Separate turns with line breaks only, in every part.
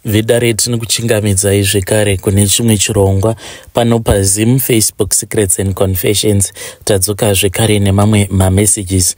Vedare, tinokuchingamidzai zvekare kune chimwe chirongwa pano paZim Facebook Secrets and Confessions. Tadzoka zvekare nemamwe mamessages.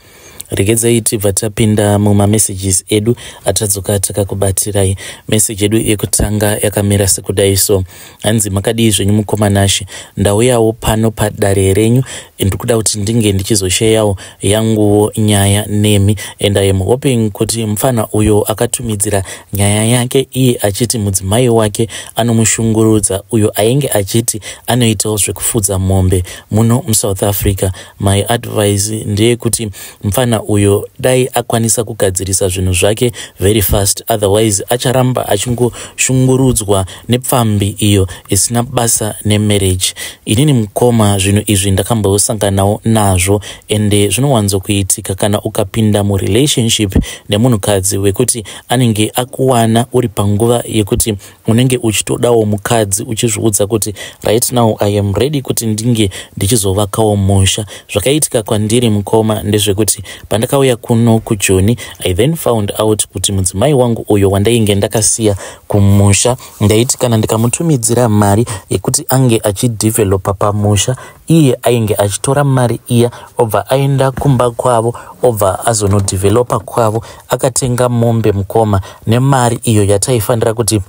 Regedzai tibva tapinda mumamessages edu atadzoka takakubatirai. Meseji yedu yekutanga yakamira sekudai so: Hanzi, "Makadii zvenyu mukoma Nashe? Ndauyawo pano padare renyu, ndikuda kuti ndinge ndichizosheyawo yanguwo nyaya nemi, and I am hoping kuti mufana uyo akatumidzira nyaya yake iye achiti mudzimai wake anomushungurudza, uyo ainge achiti anoitawo zvekufudza mombe muno muSouth Africa, my advice ndeyekuti mufana uyo dai akwanisa kugadzirisa zvinhu zvake very fast, otherwise acharamba achingoshungurudzwa nepfambi iyo isina basa nemarriage. Inini mukoma, zvinhu izvi ndakambosanganawo nazvo, ende zvinowanzokuitika kana ukapinda murelationship nemunhukadzi wekuti anenge akuwana uri panguva yekuti unenge uchitodawo mukadzi, uchizviudza kuti right now I am ready kuti ndinge ndichizovakawo musha. Zvakaitika kwandiri mukoma ndezvekuti pandakauya kuno kuJoni, I then found out kuti mudzimai wangu uyo wandainge ndakasiya kumusha, ndaiti kana ndikamutumidzira mari yekuti ange achidhevhelopa pamusha, iye ainge achitora mari iya, obva aenda kumba kwavo, obva azonodhevhelopa kwavo. Akatenga mombe mukoma nemari iyo yataifanira kuti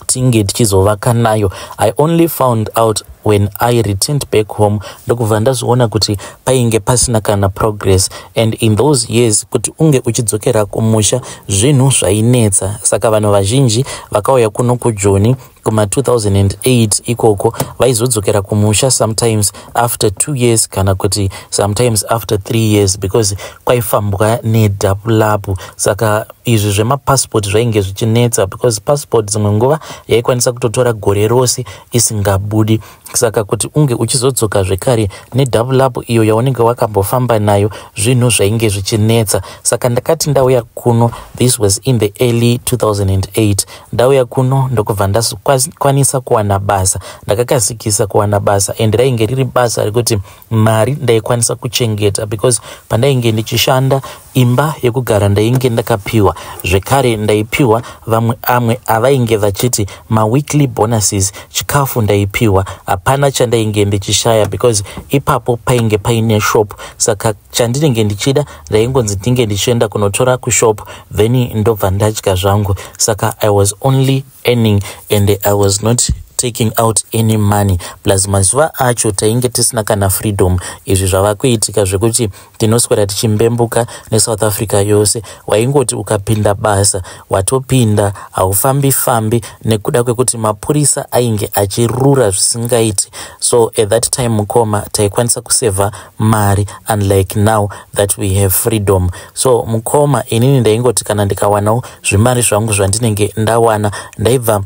tinge tichizovaka nayo. I only found out when I returned back home, ndokubva ndazoona kuti painge pasina kana progress. And in those years, kuti unge uchidzokera kumusha zvinhu zvainetsa, saka vanhu vazhinji vakauya kuno kuJoni kuma2008 ikoko vaizodzokera kumusha sometimes after 2 years kana kuti sometimes after 3 years, because kwaifambwa nedhapulapu. Saka izvi zvemapassport zvainge zvichinetsa, because passport dzimwe nguva yaikwanisa kutotora gore rose isingabudi. Saka kuti unge uchizodzoka zvekare nedhapulapu iyo yaunenge wakambofamba nayo, zvinhu zvainge zvichinetsa. Saka ndakati ndauya kuno, this was in the early 2008, ndauya kuno ndokubva ndakwanisa kuwana basa. Ndakakasikisa kuwana basa, and rainge riri basa rekuti mari ndaikwanisa kuchengeta, because pandainge ndichishanda, imba yekugara ndainge ndakapiwa zvekare, ndaipiwa vamwe amwe avainge vachiti maweekly bonuses, chikafu ndaipiwa, hapana chandainge ndichishaya, because ipapo painge paine shop. Saka chandinenge ndichida ndaingonzi ndinge ndichienda kunotora kushop, then ndobva ndadya zvangu. Saka I was only earning and I was not taking out any money. Plus mazuva acho tainge tisina kana freedom. Izvi zvava kuitika zvekuti tinoswera tichimbembuka neSouth Africa yose, waingoti ukapinda basa watopinda, haufambi fambi nekuda kwekuti mapurisa ainge achirura zvisingaiti. So at that time mukoma, taikwanisa kusevha mari, unlike now that we have freedom. So mukoma, inini ndaingoti kana ndikawanawo zvimari zvangu zvandinenge ndawana, ndaibva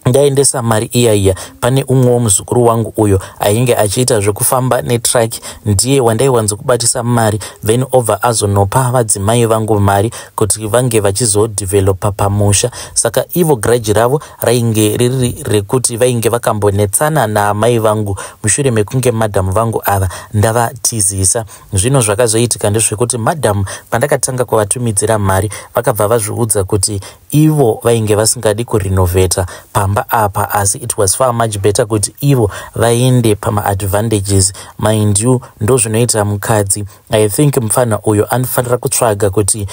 ndaendesa mari iya iya pane umwewo muzukuru wangu uyo ainge achiita zvekufamba netruck. Ndiye wandaiwanzokubatisa mari, then obva azonopa vadzimai vangu mari kuti vange vachizodhevhelopa pamusha. Saka ivo grudge ravo rainge riri rekuti vainge vakambonetsana naamai vangu mushure mekunge madhamu vangu ava ndavatizisa. Zvino zvakazoitika ndezvekuti madhamu pandakatanga kuvatumidzira mari, vakabva vazviudza kuti ivo vainge vasingadi kurinovheta pamba apa, asi it was far much better kuti ivo vaende pamaadvantages. Mind you, ndo zvinoita mukadzi. I think mufana uyo anofanira kutsvaga kuti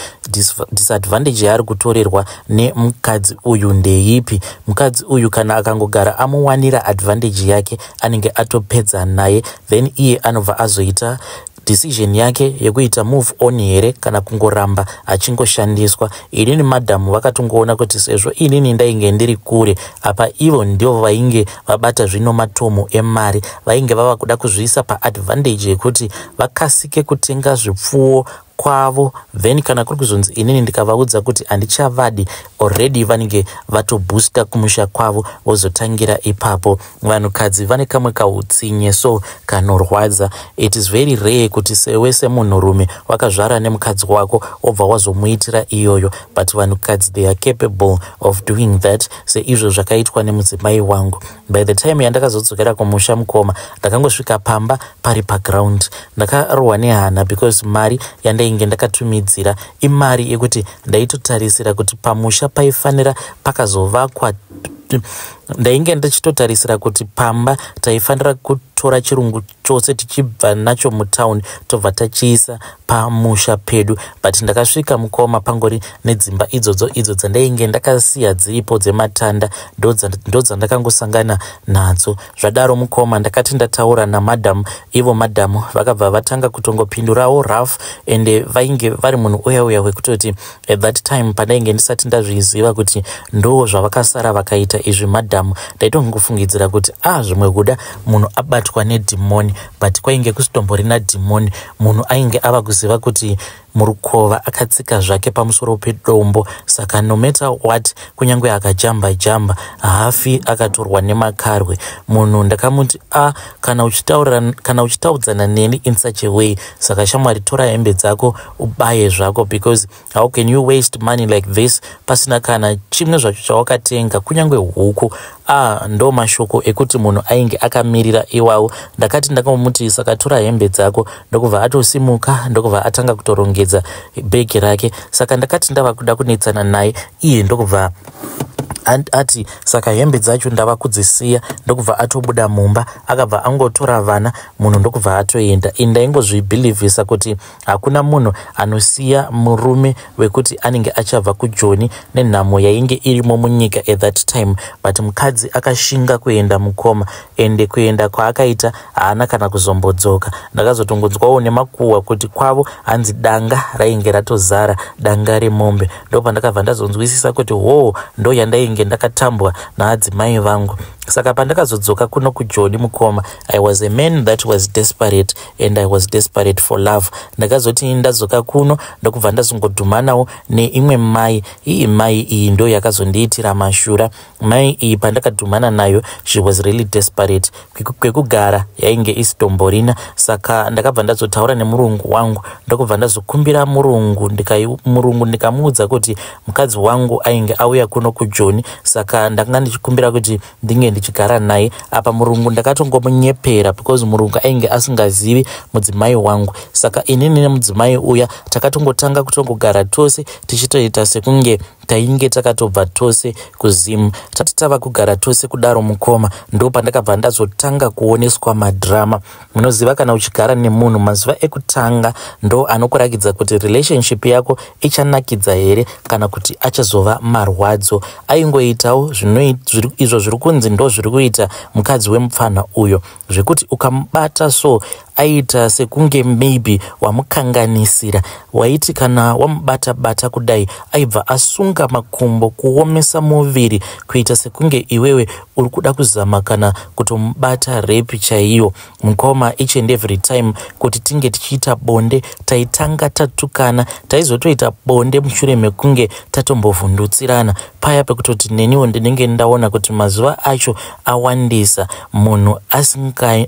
disadvantage yaari kutorerwa nemukadzi uyu ndeipi. Mukadzi uyu kana akangogara amuwanira advantage yake, anenge atopedza naye, then iye anobva azoita decision yake yekuita move on here kana kungoramba achingoshandiswa. Inini madhamu vakatongoona kuti sezvo inini ndainge ndiri kure apa, ivo ndivo vainge vabata zvino matomo emari, vainge vava kuda kuzviisa paadvantage yekuti vakasike kutenga zvipfuwo kwavo. Then kana kuri kuzonzi inini ndikavaudza kuti handichavadi, already vanenge vatobhusta kumusha kwavo, vozotangira ipapo. Vanhukadzi vane kamwe kautsinye so kanorwadza. It is very rare kuti sewe semunhurume wakazvara nemukadzi wako wobva wazomuitira iyoyo, but vanhukadzi, they are capable of doing that, seizvo zvakaitwa nemudzimai wangu. By the time yandakazodzokera kumusha mukoma, ndakangosvika pamba pari paground. Ndakarohwa nehana because mari yandainge ndakatumidzira imari yekuti ndaitotarisira kuti pamusha paifanira pakazovakwa. Ndainge ndichitotarisira kuti pamba taifanira kutora chirungu chose tichibva nacho mutown, tobva tachiisa pamusha pedu. But ndakasvika mukoma, pangori nedzimba idzodzo idzo dzandainge ndakasiya dziripo dzematanda, ndodzandakangosangana nadzo. Zvadaro mukoma, ndakati ndataura namadhamu, ivo madhamu vakabva vatanga kutongopindurawo rough, ende vainge vari munhu uya uya wekutoti at that time pandainge ndisati ndazviziva kuti ndo zvavakasara vakaita izvi madhamu, ndaitongofungidzira kuti a ah, zvimwe kuda munhu abatwa nedhimoni, but kwainge kusitomborina dhimoni. Munhu ainge ava kuziva kuti murukova akatsika zvake pamusoro pedombo, saka no matter what, kunyange akajamba jamba, haafi akatorwa nemakarwe. Munhu ndakamuti, "A ah, kana uchitaudzana neni in such a way, saka shamwari, tora hembe dzako ubaye zvako, because how can you waste money like this pasina kana chimwe zvacho chawakatenga, kunyange huku?" A ah, ndo mashoko ekuti munhu ainge akamirira iwawo. Ndakati ndakamuti, "Saka tora hembe dzako," ndokubva atosimuka, ndokubva atanga kutorongedza bhegi rake. Saka ndakati ndava kuda kunetsana naye, iye ndokubva ati, "Saka hembe dzacho ndava kudzisiya," ndokubva atobuda mumba, akabva angotora vana, munhu ndokubva atoenda. Ini ndaingozvibhilivhisa kuti hakuna munhu anosiya murume wekuti anenge achabva kuJoni nenhamo yainge irimo munyika at that time, but mukadzi akashinga kuenda mukoma, ende kuenda kwaakaita haana kana kuzombodzoka. Ndakazotongonzwawo nemakuhwa kuti kwavo hanzi danga rainge ratozara, danga remombe. Ndopandakabva ndazonzwisisa kuti hoo, ndo yandainge ndakatambwa naadzimai vangu. Saka pandakazodzoka kuno kuJoni mukoma, I was a man that was desperate, and I was desperate for love. Ndakazoti ndadzoka kuno, ndokubva ndazongodhumanawo neimwe mai. Iyi mai iyi ndo yakazondiitira mashura. Mai iyi pandakadhumana nayo, she was really desperate. Kwekugara yainge isitomborina. Saka ndakabva ndazotaura nemurungu wangu, ndokubva ndazokumbira murungu. Murungu ndikamuudza kuti mukadzi wangu ainge auya kuno kuJoni, saka ndanga ndichikumbira kuti ndinge ndichigara naye apa. Murungu ndakatongomunyepera because murungu ainge asingazivi mudzimai wangu. Saka inini nemudzimai uya takatongotanga kutongogara tose, tichitoita sekunge tainge takatobva tose kuZimu. Tati tava kugara tose kudaro mukoma, ndo pandakabva ndazotanga kuoneswa madhirama. Munoziva, kana uchigara nemunhu, mazuva ekutanga ndo anokurakidza kuti relationship yako ichanakidza here kana kuti achazova marwadzo. Aingoitawo izvo zviri kunzi ndo zviri kuita mukadzi wemupfanha uyo, zvekuti ukamubata so, aita sekunge maybe wamukanganisira. Waiti kana wamubata bata kudai, aibva asunga makumbo, kuomesa muviri, kuita sekunge iwewe uri kuda kuzama kana kutomubata rape chaiyo. Mukoma, each and every time kuti tinge tichiita bonde, taitanga tatukana. Taizotoita bonde mushure mekunge tatombovhundutsirana paya pekutoti neniwo ndinenge ndaona kuti mazuva acho awandisa, munhu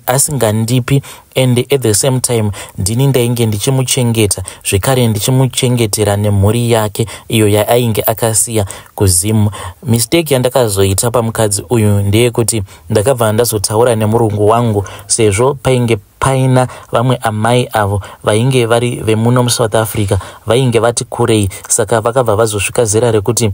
asingandipi, and at the same time ndini ndainge ndichimuchengeta zvekare, ndichimuchengetera nemhuri yake iyo yaainge akasiya kuZimu. Mistake yandakazoita pamukadzi uyu ndeyekuti ndakabva ndazotaura nemurungu wangu, sezvo painge paina vamwe amai avo vainge vari vemuno muSouth Africa, vainge vati kurei. Saka vakabva vazosvika zera rekuti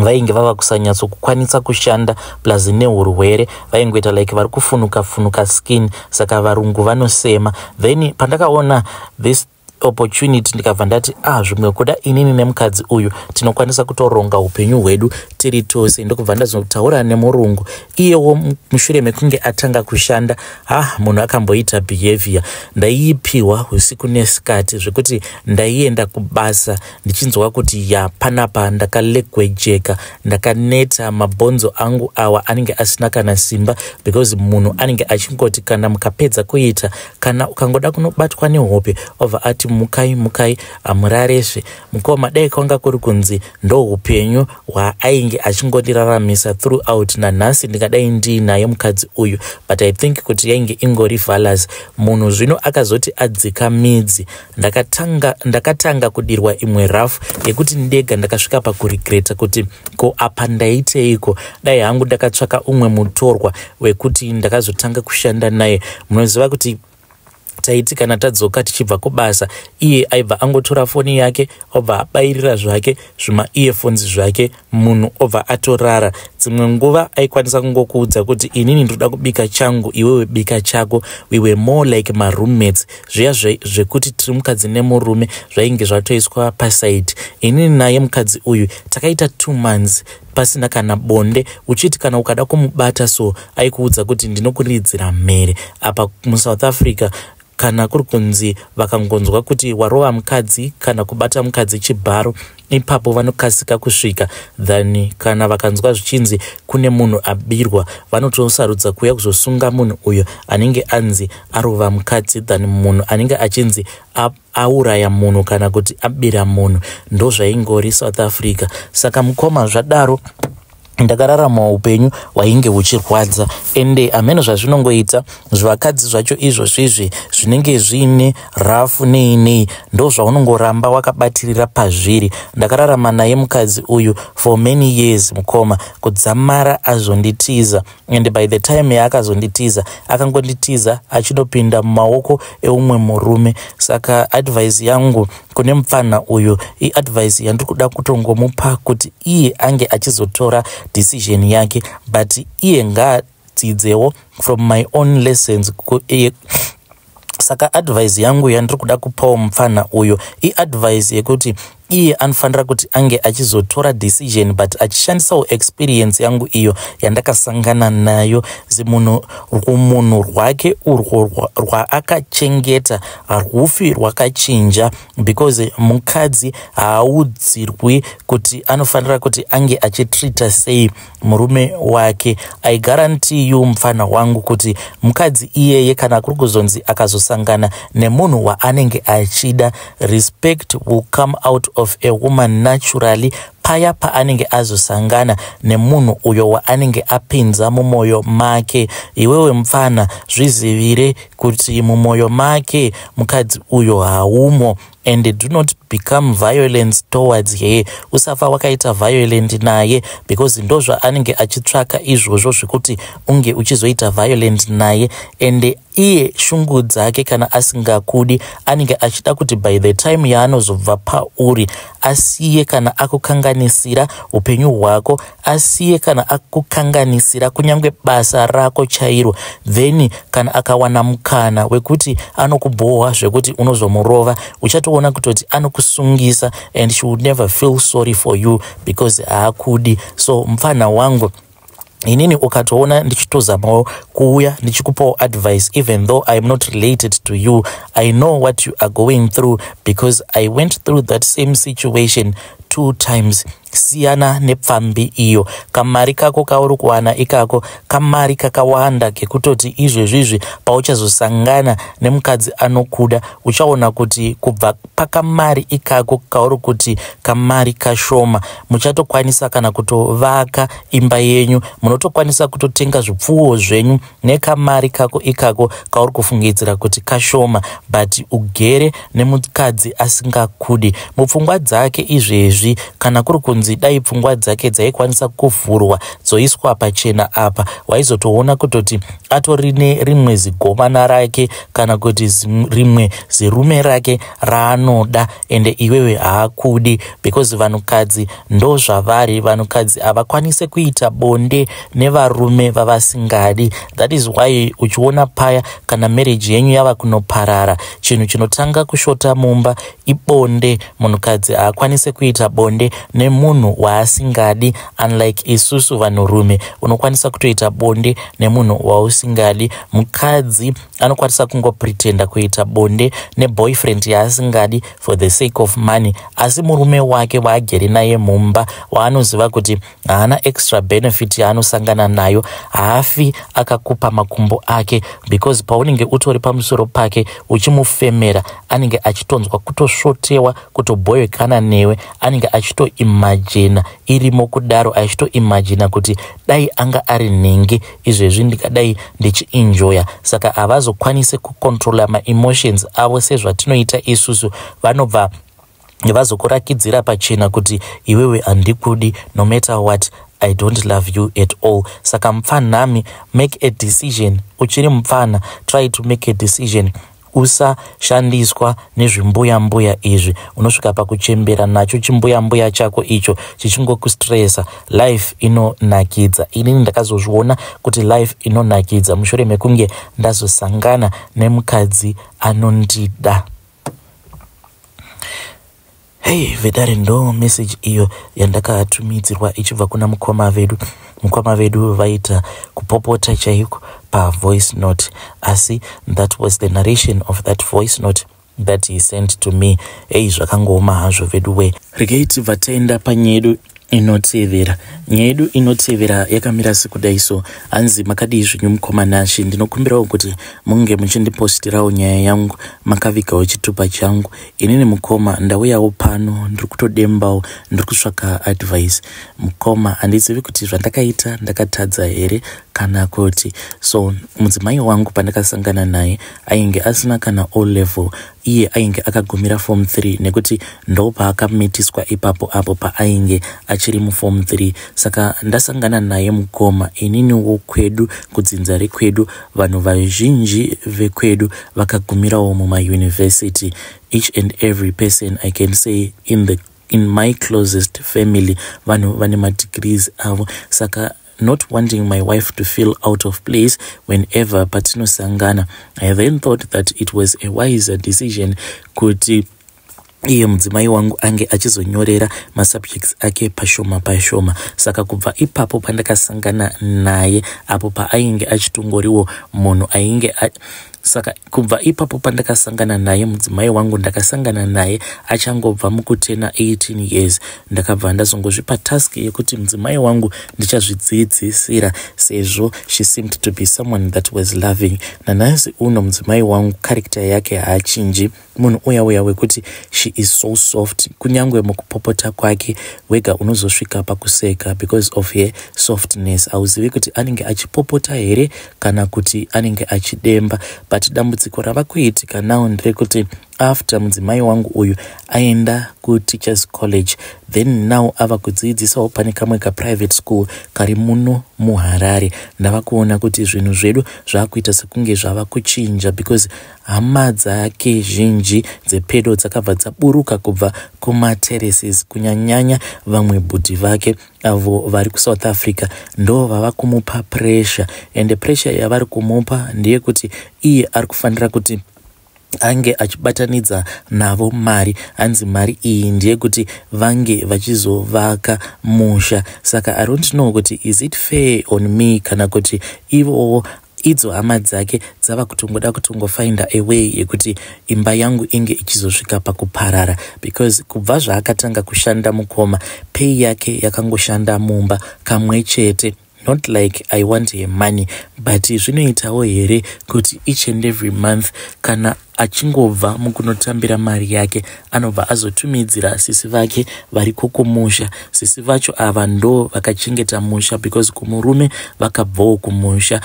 vainge vava kusanyatsokukwanisa kushanda, plus neurwere, vaingoita like vari kufunuka funuka skin, saka varungu vanosema. Then pandakaona this opportunity, ndikabva ndati, "Ah, zvimwe kuda inini nemukadzi uyu tinokwanisa kutoronga upenyu hwedu tiri tose." Ndokubva ndazotaura nemurungu. Iyewo mushure mekunge atanga kushanda, ha, munhu akamboita behavior ndaiipiwa usiku nesikati, zvekuti ndaienda kubasa ndichinzwa kuti ya, panapa ndakalegwejeka, ndakaneta, mabhonzo angu awa anenge asina kana simba, because munhu anenge achingoti kana mukapedza kuita, kana ukangoda kunobatwa nehope, obva ati Mukai, mukai, hamurarezve, mukoma. Dai kwanga kuri kunzi ndo upenyu hwaainge achingondiraramisa throughout, nanhasi ndingadai ndiinaye mukadzi uyu, but I think kuti yainge ingori jealous. Munhu zvino akazoti adzika midzi, ndakatanga kudirwa imwe rafu yekuti ndega ndakasvika pakuregreta kuti ko apa ndaiteiko? Dai hangu ndakatsvaka umwe mutorwa wekuti ndakazotanga kushanda naye. Munoziva kuti taiti kana tadzoka tichibva kubasa, iye aibva angotora foni yake, obva abayirira zvake zvimaearphones zvake, munhu obva atorara. Dzimwe nguva aikwanisa kungokuudza kuti, "Inini ndoda kubika changu, iwewe bika chako." We were more like maroommates. Zviya zvekuti tiri mukadzi nemurume zvainge zvatoiswa paside. Inini naye mukadzi uyu takaita 2 months pasina kana bonde. Uchiti kana ukada kumubata so, aikuudza kuti, "Ndinokuridzira mhere." Apa muSouth Africa, kana kuri kunzi vakangonzwa kuti warova mukadzi kana kubata mukadzi chibharo, ipapo vanokasika kusvika than kana vakanzwa zvichinzi kune munhu abirwa. Vanotosarudza kuuya kuzosunga munhu uyo anenge anzi arova mukadzi than munhu anenge achinzi auraya munhu kana kuti abira munhu. Ndozvaingori South Africa. Saka mukoma, zvadaro ndakararama upenyu hwainge huchirwadza, ende hameno zvazvinongoita zvivakadzi zvacho izvozvizvi zvinenge zviine rafu nei nei, ndo zvaunongoramba wakabatirira pazviri. Ndakararama naye mukadzi uyu for many years, mukoma, kudzamara azonditiza. And by the time yaakazonditiza, akangonditiza achinopinda mumaoko eumwe murume. Saka advice yangu kune mupfanha uyu, iadvice yandiri kuda kutongomupa kuti iye ange achizotora decision yake, but iye ngaadzidzewo from my own lessons. Saka advice yangu yandiri kuda kupawo mupfanha uyu iadvice yekuti iye anofanira kuti ange achizotora decision, but achishandisawo experience yangu iyo yandakasangana nayo. Zimunhu, rumunhu rwake urwo rwaakachengeta harwufi rwakachinja, because mukadzi haaudzirwi kuti anofanira kuti ange achitreata sei murume wake. I guarantee you, mufana wangu, kuti mukadzi iyeye, kana kuri kuzonzi akazosangana nemunhu waanenge achida, respect will come out of a woman naturally paya paanenge azosangana nemunhu uyo waanenge apinza mumwoyo make. Iwewe mupfana, zvizivire kuti mumwoyo make mukadzi uyo haumo, and do not become violence towards her. Usafa wakaita violent naye, because ndo zvaanenge achitsvaka izvozvo, zvekuti unge uchizoita violent naye. And iye shungu dzake, kana asingakudi, anenge achida kuti by the time yaanozobva pauri, asiye kana akukanganisira upenyu hwako, asiye kana akukanganisira kunyange basa rako chairo. Then kana akawana mukana wekuti anokubhohwa zvekuti unozomurova, uchatoona kutoti anokusungisa, and she would never feel sorry for you because haakudi. So mupfanha wangu, inini ukatoona ndichitozamawo kuuya ndichikupawo advice, even though I am not related to you, I know what you are going through because I went through that same situation two times. Siyana nepfambi iyo. Kamari kako kauri kuwana ikako kamari kakawanda kekutoti izvezvizvi pauchazosangana nemukadzi anokuda, uchaona kuti kubva pakamari ikako kauri kuti kamari kashoma, muchatokwanisa kana kutovaka imba yenyu, munotokwanisa kutotenga zvipfuwo zvenyu nekamari kako ikako kauri kufungidzira kuti kashoma. But ugere nemukadzi asingakudi mupfungwa dzake izvezvi, kana kuri kunzi dai pfungwa dzake dzaikwanisa kuvhurwa dzoiswa pachena apa, waizotoona kutoti atori nerimwe zigomana rake kana kuti rimwe zirume rake raanoda, ende iwewe haakudi, because vanhukadzi ndo zvavari. Vanhukadzi havakwanisi kuita bonde nevarume vavasingadi. That is why uchiona paya kana marriage yenyu yava kunoparara, chinhu chinotanga kushota mumba ibonde. Munhukadzi haakwanisi kuita bonde nemunhu. Nemunhu waasingadi, unlike isusu vanhurume, unokwanisa kutoita bonde nemunhu wausingadi. Mukadzi anokwanisa kungopretenda kuita bonde neboyfriend yaasingadi for the sake of money, asi murume wake waagere naye mumba, waanoziva kuti haana extra benefit yaanosangana nayo, haafi akakupa makumbo ake, because paunenge utori pamusoro pake uchimufemera, anenge achitonzwa kutosvotewa, kutobhoyekana newe. Anenge achitoimajina irimo kudaro, achitoimajina kuti dai anga ari nhingi izvezvi ndikadai ndichienjoya. Saka havazokwanisi kucontrola maemotions avo sezvatinoita isusu. Vanobva vazokurakidzira pachena kuti iwewe handikudi, no matter what, I don't love you at all. Saka mupfanhami, make a decision uchiri mupfana. Try to make a decision. Usashandiswa nezvimbuya mbuya izvi. Unosvika pakuchembera nacho chimbuya mbuya chako icho chichingokustressa. Life inonakidza. Inini ndakazozviona kuti life inonakidza mushure mekunge ndazosangana nemukadzi anondida. Hei vedare, ndo message iyo yandakatumidzirwa ichibva kuna mukoma vedu. Mukoma vedu vaita kupopota chaiko pavoice note, asi that was the narration of that voice note that he sent to me. Ei, zvakangooma hazvo vedu we. Regei tibva taenda panyedu inotevera. Nyaya yedu inotevera yakamira sekudai so. Hanzi, "Makadii zvenyu mukoma Nashi? Ndinokumbirawo kuti munge muchindipostirawo nyaya yangu makavigawo chitupa changu. Inini mukoma ndauyawo pano, ndiri kutodembawo, ndiri kutsvaka advice. Mukoma, handizivi kuti zvandakaita ndakatadza here kana kuti so. Mudzimai wangu pandakasangana naye ainge asina kana O level. Iye ainge akagumira form 3, nekuti ndo paakamitiswa ipapo apo paainge achiri muform 3. Saka ndasangana naye mukoma, ininiwo kwedu, kudzinza rekwedu, vanhu vazhinji vekwedu vakagumirawo mumayunivhesity. Each and every person I can say in my closest family, vanhu vane madegrees avo. Saka not wanting my wife to feel out of place whenever patinosangana, I then thought that it was a wiser decision kuti iye mudzimai wangu ange achizonyorera masubjects ake pashoma pashoma. Saka kubva ipapo pandakasangana naye, apo paainge achitongoriwo munhu ainge, saka kubva ipapo pandakasangana naye mudzimai wangu, ndakasangana naye achangobva mukutena 18 years. Ndakabva ndazongozvipa task yekuti mudzimai wangu ndichazvidzidzisira, sezvo she seemed to be someone that was loving. Nanhasi uno mudzimai wangu character yake haachinji. Munhu uya uya wekuti she is so soft. Kunyange mukupopota kwake wega unozosvika pakuseka because of her softness. Hauzivi kuti anenge achipopota here kana kuti anenge achidemba. But dambudziko rava kuitika now nderekuti after mudzimai wangu uyu aenda kuteachers college, then now ava kudzidzisawo pane kamwe kaprivate school kari muno muHarare, ndava kuona kuti zvinhu zvedu zvaakuita sekunge zvava kuchinja, because hama dzake zhinji dzepedo dzakabva dzaburuka kubva kumaterraces, kunyanyanya vamwe bhudhi vake avo vari kuSouth Africa. Ndo vava kumupa pressure, and pressure yavari kumupa ndeyekuti iye ari kufanira kuti ange achibatanidza navo mari. Hanzi mari iyi ndeyekuti vange vachizovaka musha. Saka I don't know kuti is it fair on me kana kuti ivowo idzo hama dzake dzava kutongoda kutongofinda a way yekuti imba yangu inge ichizosvika pakuparara, because kubva zvaakatanga kushanda mukoma, pay yake yakangoshanda mumba kamwe chete. Not like I want her money, but zvinoitawo here kuti each and every month kana achingobva mukunotambira mari yake, anobva azotumidzira sisi vake variko kumusha? Sisi vacho ava ndo vakachengeta musha, because kumurume vakabvawo kumusha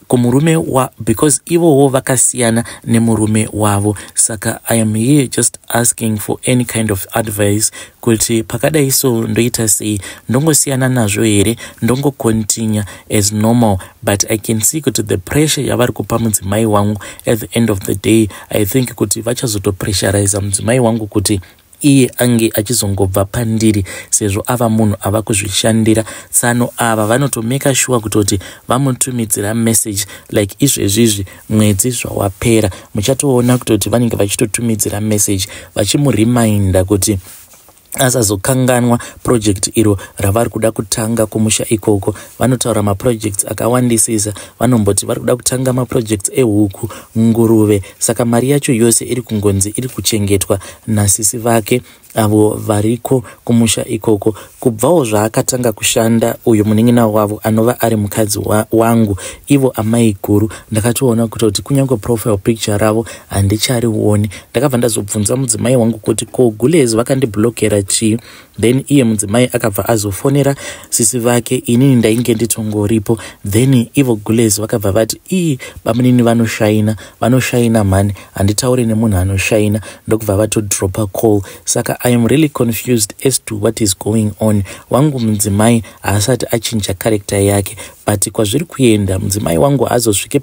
kumurume wa, because ivowo vakasiyana nemurume wavo. Saka I am here just asking for any kind of advice kuti pakadai so ndoita sei? Ndongosiyana nazvo here? Ndongocontinue as normal? But I can see kuti the pressure yavari kupa mudzimai wangu, at the end of the day I think kuti vachazotopressuriza mudzimai wangu kuti iye ange achizongobva pandiri, sezvo ava munhu ava kuzvishandira. Tsano ava vanotomeka sure kutoti vamutumidzira message like izvezvizvi mwedzi zvawapera, muchatoona kutoti vanenge vachitotumidzira message vachimuriminda kuti Asazokanganwa project iro ravari kuda kutanga kumusha ikoko. Vanotaura maprojects akawandisisa. Vanomboti vari kuda kutanga maprojects ehuku, nguruve. Saka mari yacho yose iri kungonzi iri kuchengetwa nasisi vake avo variko kumusha ikoko. Kubvawo zvaakatanga kushanda uyu munin'ina wavo anova ari mukadzi wangu, ivo amai guru, ndakatoona kutoti kunyange profile picture ravo handicharioni. Ndakabva ndazobvunza mudzimai wangu kuti ko gulezi vakandiblokera chii? Then iye mudzimai akabva azofonera sisi vake, inini ndainge nditongoripo. Then ivo gulezi vakabva vati, "Ii, bamunini vanoshaina, vanoshaina mhani, handitauri nemunhu anoshaina." Ndokubva vatodropa call. Saka I am really confused as to what is going on. Wangu mudzimai haasati achinja character yake, but kwazviri kuenda mudzimai wangu haazosvike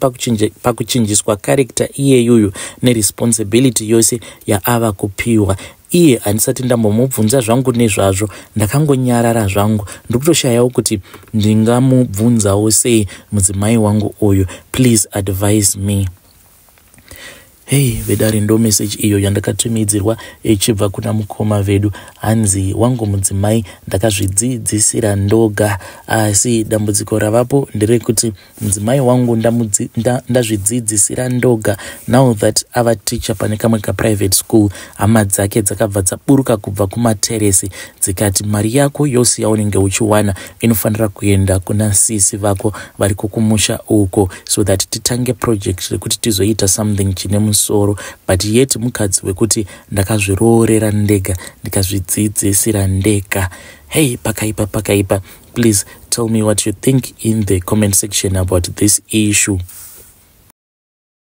pakuchinjiswa character iyeyuyu neresponsibility yose yaava kupiwa iye. Handisati ndambomubvunza zvangu nezvazvo, ndakangonyarara zvangu. Ndikutoshayawo kuti ndingamubvunzawo sei mudzimai wangu uyu. Please advise me. Hei vedare, ndo meseji iyo yandakatumidzirwa ichibva kuna mukoma vedu. Hanzi, "Wangu mudzimai ndakazvidzidzisira ndoga, asi dambudziko ravapo nderekuti mudzimai wangu ndazvidzidzisira ndoga. Now that ava teacher pane kamwe kaprivate school, hama dzake dzakabva dzaburuka kubva kumateresi dzikati mari yako yose yaunenge uchiwana inofanira kuenda kuna sisi vako vari kukumusha uko, so that titange project rekuti tizoita something chine musoro. But yet mukadzi wekuti ndakazviroorera ndega, ndikazvidzidzisira ndega." Hey, pakaipa, pakaipa. Please tell me what you think in the comment section about this issue.